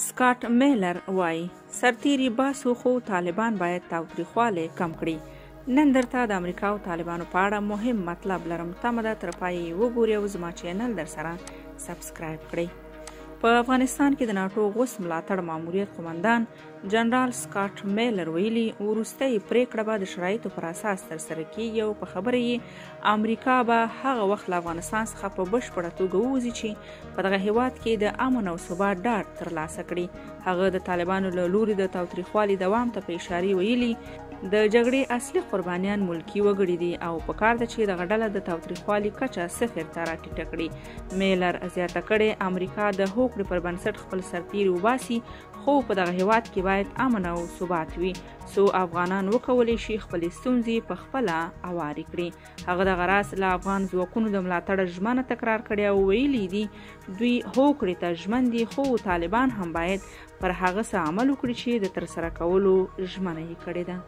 سکاټ میلر وايي، سرتیري باسو خو طالبان باید تاوتریخوالی کم کړي. نن درته د امریکا او طالبانو په اړه مهم مطلب لرم، تمه ده تر پایه یې وګورئ او زما چینل درسره سبسکرایب کړئ. په افغانستان کې د ناټو غوڅ ملاتړ ماموریت قومندان جنرال سکاټ میلر ویلي، وروستۍ پرېکړه به د شرایطو پر اساس ترسره کیږي او په خبره یې امریکا به هغه وخت له افغانستان څخه په بشپړه توګه ووځي چې په دغه هیواد کې د امن او ثبات ډاډ ترلاسه کړي. هغه د طالبانو له لوري د تاوتریخوالي دوام ته په اشارې ویلي، د جګړې اصلي قربانیان ملکي وګړي دي او په کار ده چې دغه ډله د تاوتریخوالي کچه صفر ته راټیټه کړي. میلر زیاته کړې، امریکا د هوکړې پر بنسټ خپل سرتیري وباسي، خو په دغه هیواد کې باید امن او ثبات وي، څو افغانان وکولی شي خپلې ستونزې په خپله اوارې کړي. هغه دغه راز له افغان ځواکونو د ملاتړ ژمنه تکرار کړې او ویلي دي، دوی هوکړې ته ژمن دي، خو طالبان هم باید پر هغه څه عمل وکړي چې د ترسره کولو ژمنه یې کړې ده.